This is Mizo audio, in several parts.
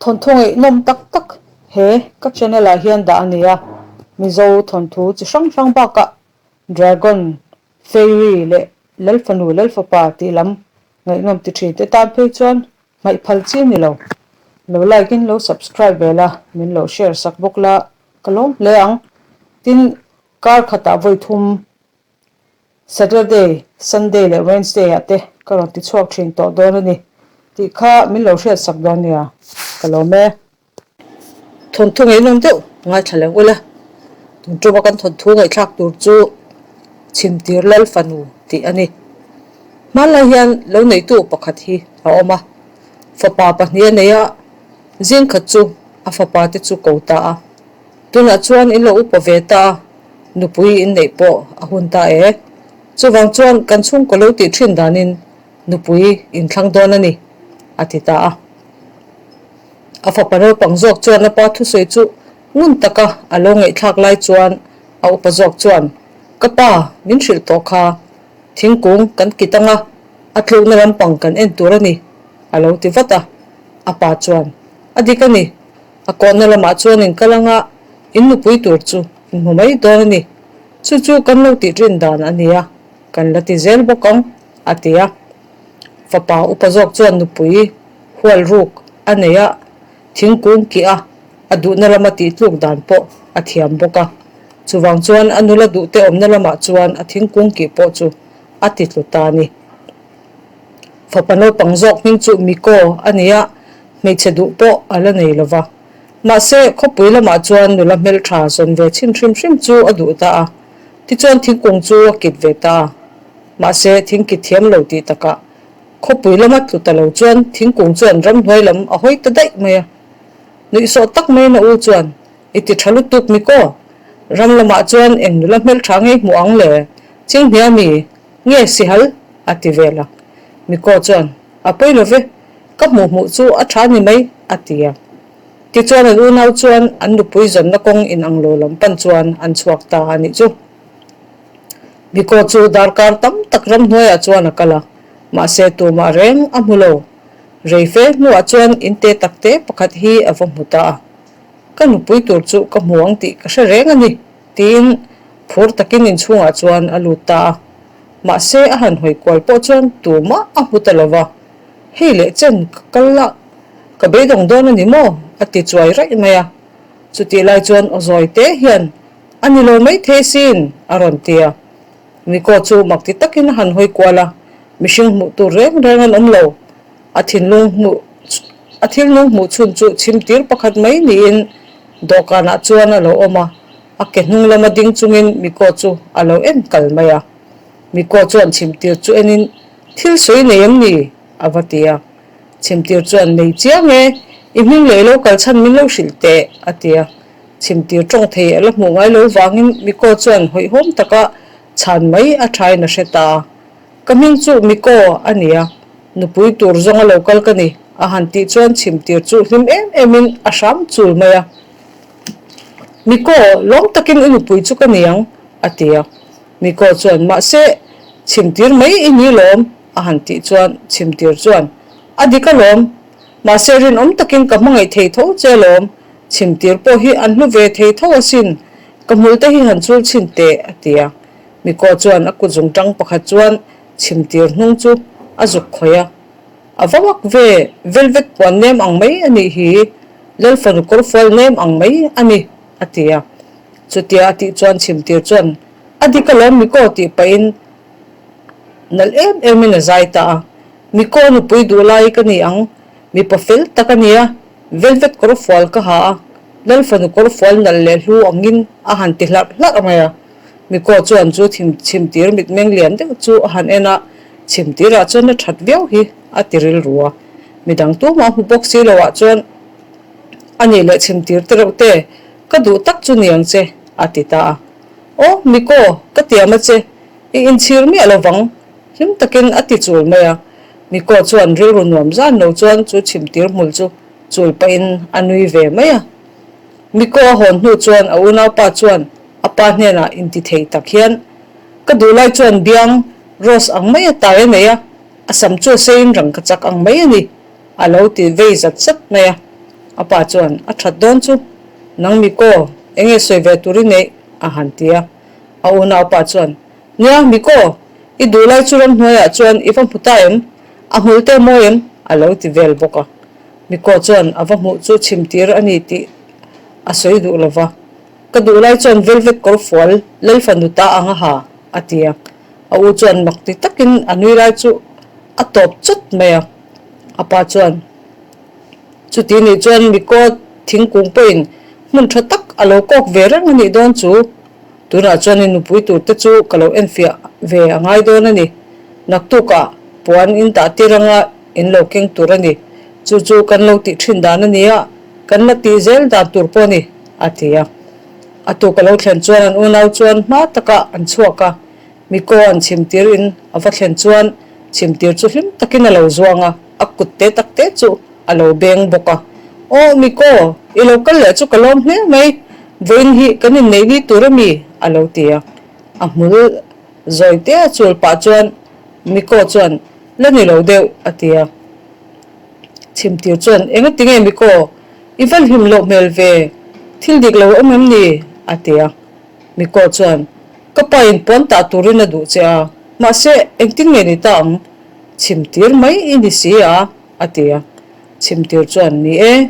Thawnthu ngaihnawm tak tak he ka channel ah hian dah a ni a, Mizo thawnthu chi hrang hrang bakah Dragon, Fairy leh Lalfanu Lalfapa tih lam ngaihnawm ti thin te tan phei chuan hmaih phal chi a ni lo. Lo like in lo subscribe ve la, min lo share sak bawk la ka lawm hle ang. Tin, kar khatah vawi thum Saturday, Sunday leh Wednesday ah te ka rawn ti chhuak thin tawh dawn a ni tih kha min lo hriat sak dawn nia, ka lawm e. Thawnthu ngaihnawm deuh ngaithla leh ula, tun tuma kan thawnthu ngaihthlak tur chu Chhimtir Lal Fanu tih a ni. Hmanlai hian lo neitu pakhat hi a awm a, fapa pahnih a nei a, zingkhat chu a fapa te chu ko ta a. Tunah chuan in lo upa ve ta a, nupui in neih pawh a hun ta e. Chuvang chuan kan chhungkaw lo tih thin danin nupui in thlang dawn a ni, a ti ta a. A fapa naupang zawk chuan a pa thusawi chu ngun taka a lo ngaihthlak lai chuan a upa zawk chuan, Ka pa, min hrilh tawh kha, thingkung kan kit anga a tlukna lampang kan en tur a ni, a lo ti vat a. A pa chuan, A dik a ni, A kawhna lamah chuan in kal anga in nupui tur chu in hmu mai dawn a ni. Chu chu kan lo tih rin dan a nia, kan la ti zel bawk ang, a ti a. Fapa upa zawk chuan nupui hual ruk a nei a, thingkung kih a, a duhna lama tih tluk dan pawh a thiam bawk a. Chuvang chuan a nula duhte awmna lamah chuan a thingkung kih pawh chu a ti tlu ta a ni. Fapa naupang zawk hming chu Miko a ni a, hmeichhe duh pawh a la nei lo va. Mahse, khawpui lamah chuan nula hmeltha zawn ve chhin hrim hrim chu a duh ta a, tichuan thingkung chu a kit ve ta a. Mahse, thing kit thiam lo tih takah khawpui lama tlu ta lo chuan thingkung chuan ramhnuai lam a hawi ta daih mai a. Nuihsawh tak maiin a u chuan, I ti tha lutuk Miko, ram lamah chuan eng nula hmeltha ngei hmuh ang le? Chinghnia mi? Nge sihal? a ti vel a. Miko chuan, A pawi lo ve, ka hmuh hmuh chu a tha ni mai, a ti a. Tichuan an unau chuan an nupui zawnna kawng in ang lo lam pan chuan an chhuak ta a nih chu. Miko chu darkar tam tak ramhnuaiah chuan a kal a, mahse tumah reng a hmu lo. Rei fe hnuah chuan in te tak te pakhat hi a va hmu ta a. Ka nupui tur chu ka hmu ang tih ka hre reng a ni. Tiin phur takin inchhungah chuan a lut ta a. Mahse a han hawi kual pawh chuan tumah a hmu ta lo va. Hei leh chen ka kal la, ka beidawng dawn a ni maw? a ti chuai raih mai a. Chutih lai chuan aw zawi te hian, A ni lo mai thei sin, a rawn ti a. Miko chu mak ti takin a han hawi kual a, mihring hmuh tur reng reng an awm lo. A thinlung hmuh a thilnung hmuh chhun chu chhimtir pakhat mai niin dawhkanah chuan a lo awm a, a ke hnung lama ding chungin Miko chu a lo en kal mai a. Miko chuan chhimtir chu enin, Thil sawi nei em ni? a va ti a. Chhimtir chuan, Nei chiang e, i hming leh i lo kal chhan min lo hrilh teh, a ti a. Chhimtir tawng thei a la hmuh ngai lo vangin Miko chuan hawihhawm taka chhan mai a thain a hre ta a. Ka hming chu Miko a ni a, nupui tur zawnga lo kal ka ni, a han tih chuan chhimtir chu hlim em emin a hram chul mai a. Miko, lawm takin i nupui chu ka ni ang, a ti a. Miko chuan, Mahse, chhimtir mai i ni lawm, a han tih chuan chhimtir chuan, A dik alawm, mahse rinawm takin ka hmangaih thei tho che lawm, chhimtir pawh hi an hlu ve thei tho asin, ka hmul te hi han chul chhin teh, a ti a. Miko chuan a kut zungtang pakhat chuan chhimtir hnung chu a zuk khawih a. A va mak ve, velvet puan nem ang mai a nih hi, Lalfanu kawrfual nem ang mai a ni, a ti a. Chutia a tih chuan chhimtir chuan a dik alawm Miko tih pahin nalh em emin a zai ta a. Miko nupui duh lai ka ni ang, mipa fel tak a nia, velvet kawrfual ka ha a, Lalfanu kawrfual nalh leh hlu angin a han ti hlarh hlarh mai a. Miko chuan chu chhimtir mitmeng lian deuh chu a han en a, chhimtirah chuan a that viau hi a ti rilru a. Midang tumah hmu bawk si loah chuan a nih leh chhimtir te reuh te, ka duh tak chu ni ang che, a ti ta a. Aw, Miko, ka tiam a che, i inchhir miah lo vang, hlim takin a ti chul mai a. Miko chuan rilru nuam zan lo chuan chu chhimtir hmul chu chul pahin a nui ve mai a. Miko a hawn hnu chuan a unaupa chuan a pa hnenah inti thei tak hian, Ka duh lai chuan biang rose ang mai a tai a nei a, a sam chu a seiin rangkachak ang mai a ni, a lo ti vei zat zat mai a. A pa chuan, A that dawn chu, nang Miko, enge sawi ve tur i neih? a han ti a. A unaupa chuan, Nia, Miko, i duh lai chu ramhnuaiah chuan i va hmu ta em? A hmul te mawi em? a lo ti vel bawk a. Miko chuan a va hmuh chu chhimtir a ni tih a sawi duh lo va. Ka duh lai chuan velvet kawr fual Lalfanu ta ang a ha, a ti a. A u chuan mak ti takin a nui lai chu a tawp chawt mai a. A pa chuan, Chuti nih chuan Miko thingkung pawhin hmun tha tak a lo kawk ve reng a nih dawn chu. Tunah chuan i nupui tur te chu ka lo enfiah ve a ngai dawn a ni. Naktukah puan in tah tir anga in lo keng tur a ni. Chu chu kan lo tih thin dan a ni a, kan la tih zel dan tur pawh a ni, a ti a. A tuk a lo thlen chuan an unau chuan hma takah an chhuak a, Miko an chhimtir in a va thlen chuan chhimtir chu hlim takin a lo zuang a, a kut te tak te chu a lo beng bawk a. Aw Miko, i lo kal leh chu ka lawm hle mai, vawiin hi kan inneih ni tur a mi? a lo ti a. A hmul zawi te a chul pah chuan Miko chuan, La ni lo deuh, a ti a. Chhimtir chuan, Engati nge Miko, i va hlim loh hmel ve, thil dik lo a awm em ni? a ti a. Miko chuan, Ka pa in puan tah turin a duh che a, mahse engtin nge ni ta ang? Chhimtir mai i ni si a, a ti a. Chhimtir chuan, Ni e,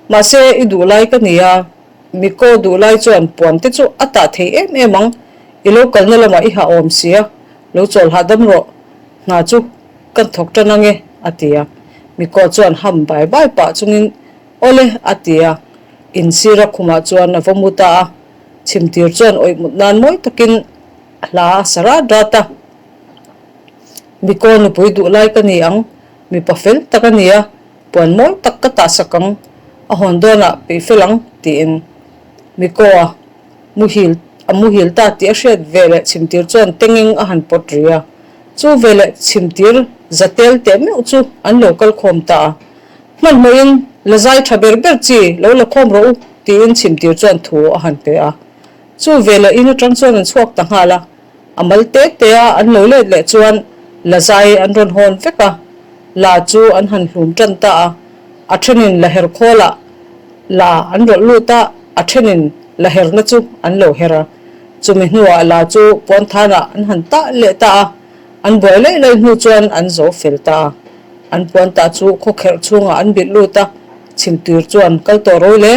mahse i duh lai ka ni a, Miko duh lai chuan puan te chu a tah thei em em ang, i lo kalna lamah i hah awm si a, lo chawl hahdam rawh, hna chu kan thawk tan ang e, a ti a. Miko chuan ham bai bai pah chungin, Awle, a ti a. Insira khumah chuan a va mu ta a. Chhimtir chuan awih mut nan mawi takin hla a sa rat rat a. Miko nupui duh lai ka ni ang, mipa fel tak a ni a, puan mawi tak ka tahsak ang, a hawn dawnah peih fel ang, tiin Miko a muhil a muhil ta tih a hriat veleh chhimtir chuan tengeng a han pawt ri a. Chu veleh chhimtir zatel teh meuh chu an lo kal khawm ta a. Hmanhmawhin la zai tha ber ber chi lo la khawm rawh u tiin chhimtir chuan thu a han pe a. Chu veleh in atang chuan an chhuak ta nghal a, a mal te te a an lo let leh chuan la zai an rawn hawn vek a, la chu an han hlum tan ta a, a thenin la her khawlah la an rawlh lut a, a thenin la herna chu an lo her a. Chumi hnuah la chu puanthanah an han tah leh ta a, an buai laih laih hnu chuan an zo fel ta a. An puan tah chu khawkherh chhungah an bilh lut a, chhimtir chuan kal tawh ro le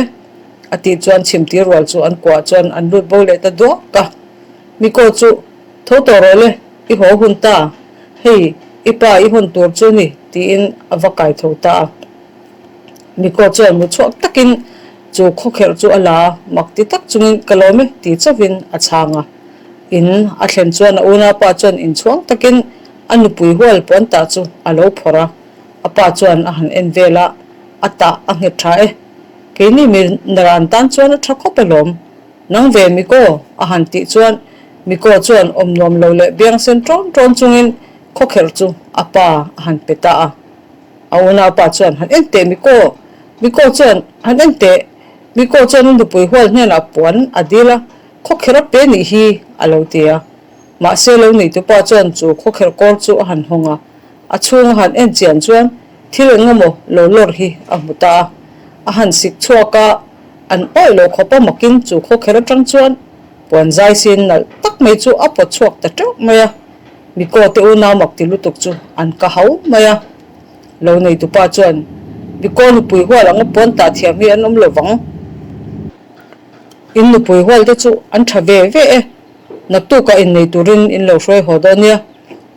a tih chuan chhimtir rual chu an kuah chuan an lut bo leh ta duak a. Miko chu tho tawh rawh le, i haw hun ta, hei i pa i hawn tur chu ni tiin a va kai tho ta a. Miko chuan mu chhuak takin chu khawkherh chu a la a, mak ti tak chungin ka lawm e ti chauhin a chhang a. In a thlen chuan a unaupa chuan inchhuang takin A nupui hual puan tah chu a lo phawrh a, a pa chuan a han en vel a, a tah a nghet tha e. Keini mi naran tan chuan a tha khawp alawm. Nang ve Miko? a han tih chuan Miko chuan awm nuam lo leh biang sen ṭawn ṭawn chungin khawkherh chu a pa a han pe ta a. A unaupa chuan han en teh Miko? Miko chuan han en teh. Miko chuan a nupui hual hnenah puan a dil a, khawkherh a pe nih hi a lo ti a. Mahse lo neitupa chuan chu khawkherh kawr chu a han hawng a, a chhung a han en chian chuan thil eng emaw lo lawr hi a hmu ta a. A han sik chhuak a, an awih loh khawp a makin chu khawkherh atang chuan puan zai sin nalh tak mai chu a pawt chhuak ta teuh mai a. Miko te unau mak ti lutuk chu an ka hau mai a. Lo neitupa chuan, Miko nupui hual anga puan tah thiam hi an awm lo vang. In nupui hual te chu an tha ve ve e. Naktukah innei turin in lo hruai haw dawn nia,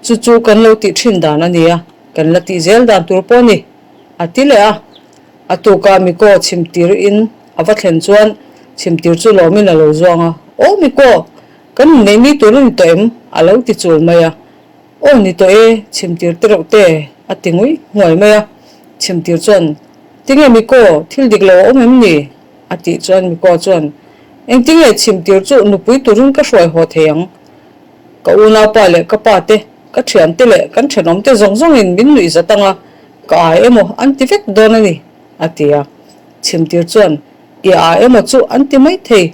chu chu kan lo tih thin dan a nia, kan la tih zel dan tur pawh a ni, a ti leh a. A tuka Miko chhimtir in a va thlen chuan chhimtir chu lawmin a lo zuang a, Aw Miko, kan inneih ni tur a ni tawh em? a lo ti chul mai a. Aw ni tawh e, chhimtir te reuh te, a ti ngui nghuai mai a. Chhimtir chuan, Tinge Miko, thil dik lo a awm em ni? A tih chuan Miko chuan, Engtinge chhimtir chu nupui turin ka hruai haw thei ang? Ka unaupa leh ka pa te, ka thiante leh kan thenawmte zawng zawngin min nuih zat anga ka ai emaw an ti vek dawn a ni, a ti a. Chhimtir chuan, I ai emaw chu an ti mai thei.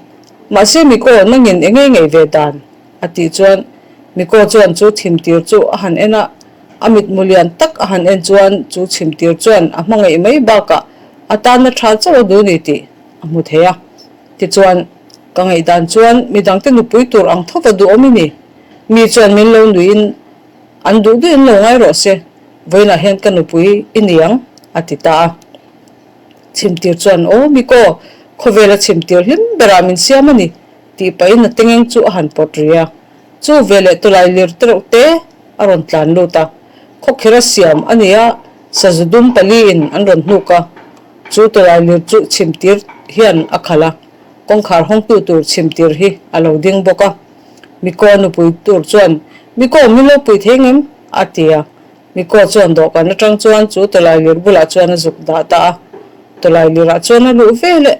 Mahse Miko nangin enge ngei ve dan? A tih chuan Miko chuan chu chhimtir chu a han en a, a mitmu lian tak a han en chuan chu chhimtir chuan a hmangaih mai bakah. A tanna tha chauh a duh ni tih a hmu thei a. Tichuan, ka ngaihdan chuan midangte nupui tur ang thova duhawm i ni. Mi chuan min lo nuihin an duh duhin lo ngai rawh se, vawiinah hian ka nupui i ni ang, a ti ta a. Chhimtir chuan, Aw Miko, khawvela chhimtir hlim berah min siam a ni, tih pahin a tengeng chu a han pawt ri a. Chu veleh tawlai lir tereuh te a rawn tlan lut a, khawkherh a siam a ni a, sazu dum paliin an rawn hnuk a. Chu tawlai lir chu chhimtir hian a khalh a, kawngkhar hawngtu tur chhimtir hi a lo ding bawk a. Miko nupui tur chuan, Miko, min lo pui thei ngem? a ti a. Miko chuan dawhkan atang chuan chu tawlai lir bulah chuan a zuk dah ta a. Tawlai lirah chuan a luh veleh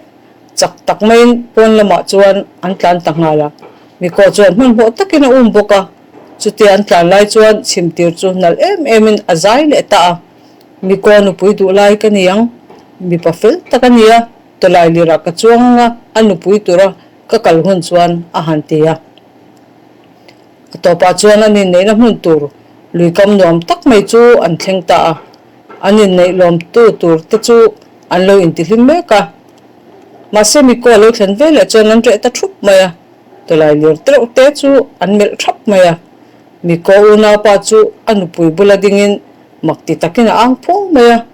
chak tak maiin pawn lamah chuan an tlan ta nghal a. Miko chuan hmanhmawh takin a um bawk a. Chutia an tlan lai chuan chhimtir chu nalh em emin a zai leh ta a. Miko nupui duh lai ka ni ang, mipa fel tak a ni a, tawlai lirah ka chuang ang a, a nupui tura ka kal hun chuan a han ti a. A tawpah chuan an inneihna hmun tur luikam nuam tak mai chu an thleng ta a, an inneih lawmtu tur te chu an lo intihlim mek a. Mahse Miko a lo thlen veleh chuan an reh ta thup mai a, tawlai lir tereuh te chu an melh thap mai a. Miko unaupa chu a nupui bula dingin mak ti takin a ang phuau mai a,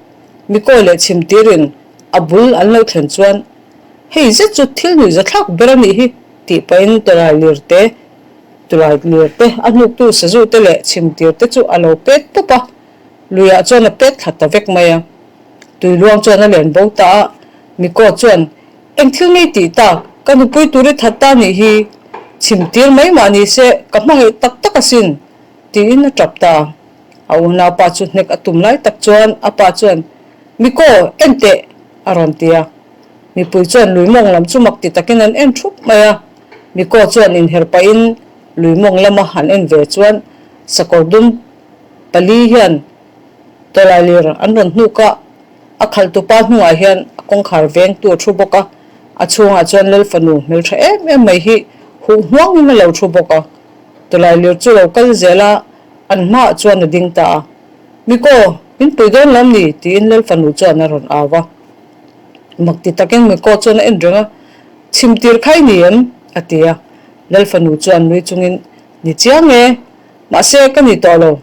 Miko leh chhimtirin a bul an lo thlen chuan Hei zet chu thil nuihzathlak ber a nih hi tih pahin tawlai lir te, tawlai lir te, a hnuktu sazu te leh chhimtir te chu a lo pet pawp a, luiah chuan a pet thla ta vek mai a. Tui luang chuan a len bo ta a, Miko chuan, Eng thil ngei tih tak, ka nupui tur i that ta nih hi, chhimtir mai mah ni se ka hmangaih tak tak asin, tiin a tap ta. A unaupa chu hnek a tum lai tak chuan a pa chuan, Miko, en teh! a rawn ti a. Mipui chuan lui mawng lam chu mak ti takin an en thup mai a. Miko chuan inher pahin lui mawng lama han en ve chuan sakawr dum pali hian tawlailir an rawn hnuk a, a khalhtupa hnungah hian a kawngkhar vengtu a thu bawk a, a chhungah chuan Lalfanu hmeltha em em mai hi huh hnuangin a lo thu bawk a. Tawlailir chu lo kal zel a, an hmaah chuan a ding ta a. Miko, min pui dawn lo ni? tiin Lalfanu chuan a rawn au va. Mak ti takin Miko chuan a en reng a, Chhimtir kha i ni em? a ti a. Lalfanu chuan nui chungin, Ni chiang e, mahse ka ni tawh lo.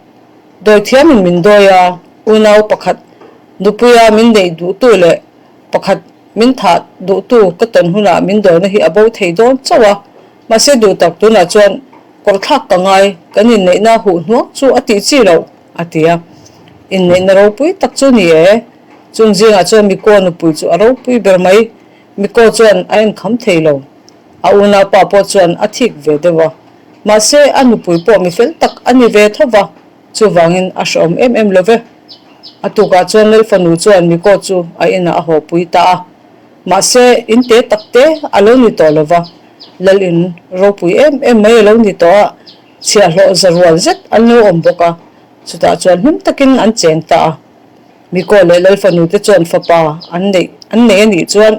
Dawi thiamin min dawi a, unau pakhat nupuia min neih duhtu leh pakhat min thah duhtu ka tawn hunah min dawina hi a bo thei dawn chauh a. Mahse duh tak tunah chuan kawr thlak ka ngai, kan inneihna huh hnuang chu a tih chi loh, a ti a. Inneihna ropui tak chu ni e. Chung zingah chuan Miko nupui chu a ropui ber mai. Miko chuan a enkham thei lo. A unaupa pawh chuan a thik ve deuh a. Mahse a nupui pawh mi fel tak a ni ve tho va, chuvangin a hrehawm em em lo ve. A tukah chuan Lalfanu chuan Miko chu a inah a hawpui ta a. Mahse, in te tak te a lo ni tawh lo va, lal in ropui em em mai a lo ni tawh a, chhiahhlawh za rual zet an lo awm bawk a, chutah chuan hlim takin an cheng ta a. Miko leh Lalfanu te chuan fapa an neih an nei a nih chuan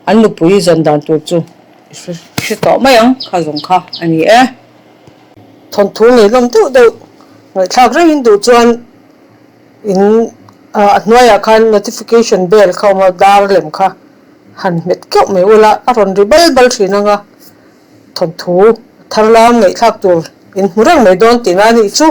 an nupui zawn dan tur chu i hre tawh mai ang kha zawng kha a ni e. Thawnthu ngeihlawm deuh deuh ngaihthlak rengin duh chuan In a hnuaiah khan notification bell kha awm a, dar lem kha han hmet keuh mai ula a rawn ri bal bal thin ang a, thawnthu thar lam ngaihthlak tur in hmu reng mai dawn tihna a nih chu.